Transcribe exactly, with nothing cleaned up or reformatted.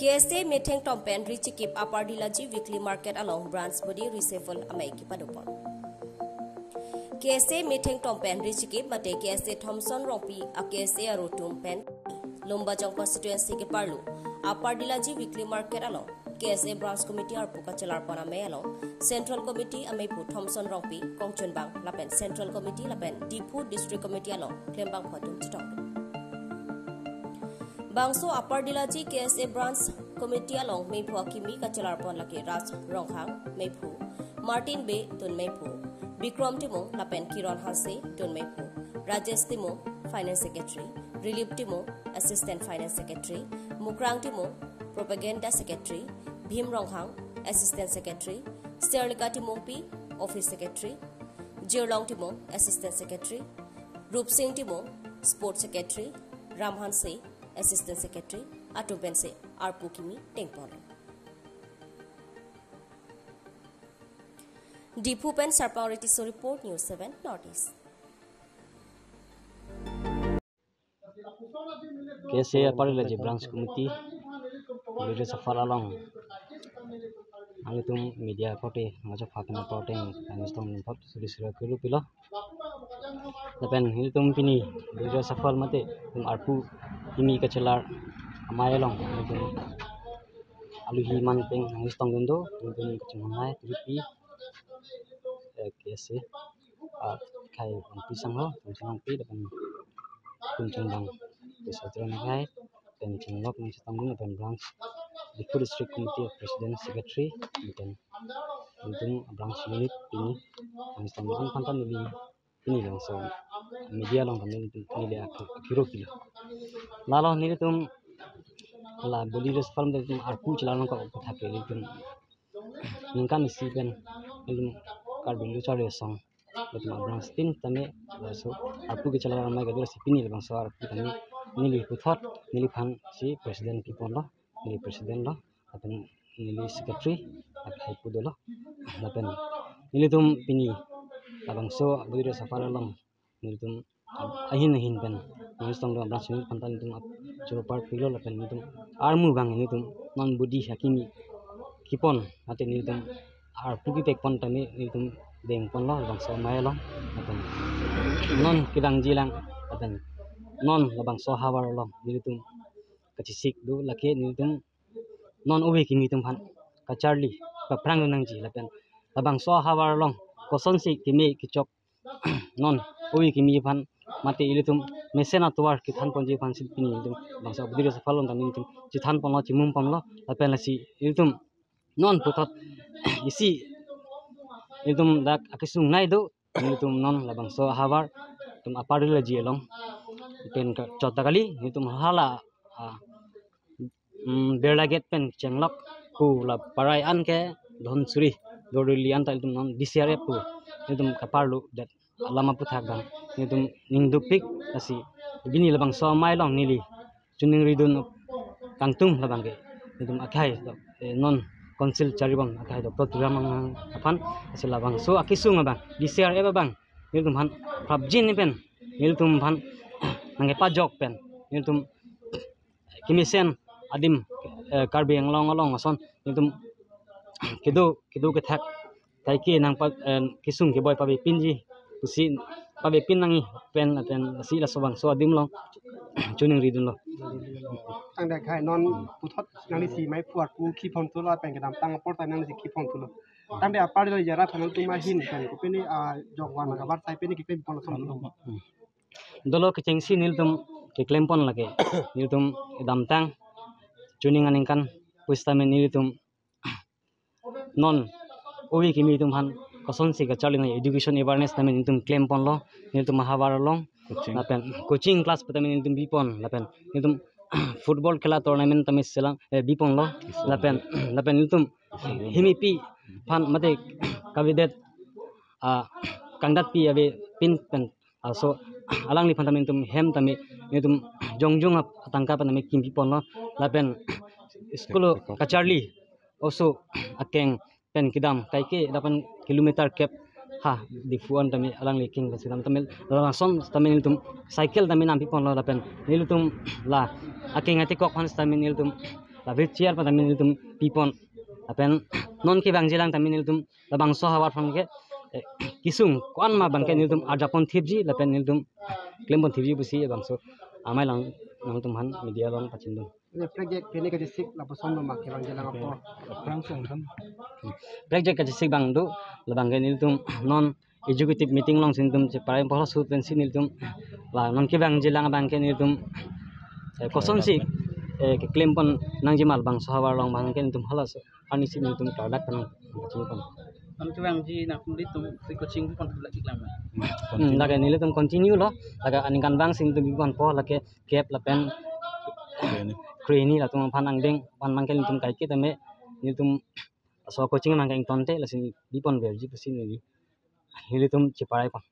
K S A methang tom pen Richikip Upper Dilaji weekly market along branch body reshuffle amei kepadopon. K S A methang tom pen Richikip mate K S A Thomson Rongpi a K S A arutum pen Lumbajong constituency keparlo Upper Dilaji weekly market along K S A branch committee arpu kachelarpon amei along Central Committee ameipu Thomson Rongpi kongchunbang lapen Central Committee lapen Diphu District Committee along klembangphu atum chetongdun. Bangso Upper Dilaji K S A branch committee along meiphu akimi kachelarpon lake Raj Ronghang meiphu, Martin Bey tun meiphu, Bikrom Timung lapen Kiron Hanse tun meiphu, Rajesh Timung finance secretary, Rilip Timung assistant finance secretary, Mukrang Timung propaganda secretary, Bhim Ronghang assistant secretary, Serlika Timungpi office secretary, Jirlong Timung assistant secretary, Rupsing Timung sports secretary, Ram Hanse assistant secretary atum pensi arpu kimi tengpon. Diphu pen Sarpang Ritiso report, News seven North East. K S A Upper Dilaji branch committee reshuffle along nanglitum media korte ngajak phakna korte nangistong ningthot suri suri kelu pilo. Lapen nelitum pini reshuffle mate itum arpu kimi kachelar amei along nelitum aluhi man peng nangistongdun do, nelitum kachinghon hai turipi, eh, K S A, ah, akhai Rongpi Sangho, Thomson Rongpi, lapen kongchunbang, Tisotron akhai, lapen chenglok nangchetongdun, lapen branch, Diphu District Committee President Secretary, lapen nelitum branch unit pini nangchetongdun aphan ta neli pini laso media along kami neli akhiro kilo. Lalo nelitum la body reshuffle nelitum arpu chelar nangkok aphuthak ke nelitum ningkan isi pen nelitum Karbi Lo Charli Asong nelitum abranch tin tame laso arpu kechelar amei kedo si pini labangso arpu tame neli puthot neliphan si president piponlo, neli president lo, lapen neli secretary akhai pu dolo, lapen nelitum pini labangso body reshuffle along nelitum ahin ahin pen nangistongdun abranch unit aphan ta nelitum ap choro part pilo, lapen nelitum armu bang nelitum non body akimi kipon mate nelitum arpu kipekpon tame nelitum dengponlo labangso amei along, lapen non kedangji lang, lapen non labangso ahavar along nelitum kachesik do lake nelitum non ove kimi atum aphan kacharli paphrang nangji, lapen labangso ahavar along kosonsi keme kechok non ove kimi aphan mate ilitum mesen atovar kethanponji aphan si pini ilitum bangso body reshuffle along tame ilitum chethanponlo, chimumponlo, lapen lasi ilitum non puthot isi ilitum dak akesung nei do, ilitum non labangso ahavar itum Upper Dilaji along pen kachot ta kali, ilitum hala, ah, mm, Birla Gate pen chenglok pu la parai an ke Dhansiri, Dordili anta ilitum non D C R F pu ilitum kaparlo det alam aphuthak bang ilitum ning dukpik, lasi pini labangso amei along neli choningridun kangtung labang ke ilitum akhai do, eh, non council charibom akhai Doctor Tuliram Ronghang aphan, lasi labangso akesung abang D C R F abang ilitum aphan prapjin pen ilitum aphan nangkepajok pen ilitum kemesen adim, eh, Karbi Anglong along ason ilitum kedo kedo kethak kaike nang pa, eh, kesung keboi pavepinji pusi pavepin nangji pen, pen si laso bangso adim along choningridunlo. Tangte akhai non puthot nanglisi meiphu arpu kiphon thulo, pen kedamtang apor ta nanglisi kiphon thulo. Tangte Upper Dilaji arat aphan nangtum ahin pen kopine, ah, jokwan kabar sai pine kipe ponlo thom. Dolo kechengsi nelitum keklempon lake nelitum kedamtang chuning aningkan pusitame nelitum non ove kimi atum aphan kosonsi kacharli nang education awareness tame nelitum klemponlo, nelitum ahavar along. Coaching. Lapen coaching class pu tame nelitum bipon, lapen nelitum football khela tournament tame selang, eh, biponlo, lapen, lapen nelitum himipi aphan mate kavedet, ah, kangdatpi avepin pen, ah, so alangliphan tame nelitum hem tame nelitum jongjong ap atangka pen tame kimpiponlo, lapen school kacharli oso akeng pen kedam kaike lapen kilometer kep ha Diphu an tame alangli akeng pen kedam tame lason tame nelitum cycle tame nampiponlo, lapen nelitum la akeng atekok aphan tame nelitum Ave chair patami nelitum pipon. Lapen non kevangji lang tame nelitum labangso ahavar aphan ke, eh, kesung ko-an ma abangke nelitum arjapon thipji lapen nelitum klempon thipji pusi labangso amei lang nangtumphan media along pachindun. Ini project kene kachesik lapuson lo ma kevangji lang apor. Langsung kan. Project kachesik abang do, labangke nelitum non executive meeting alongsi nelitum cheparai polo sut pensi nelitum la non kevangji lang abangke nelitum, eh, kosonsi, eh, keklempon nangji ma labangso ahavar along abangke nelitum halaso arnisi nelitum tardak kan pachingkon. Non kevangji nangtum ilitum si coaching pon thula chiklang ma? Hmm, lake nelitum continue lo, lake aningkanvang si nelitum biponpo, lake kep lapen kreni latum aphan angdeng aphan abangke nelitum kaiketa me nelitum laso coaching abangke ingtonte lasi biponverji pusi neli nelitum cheparai pon.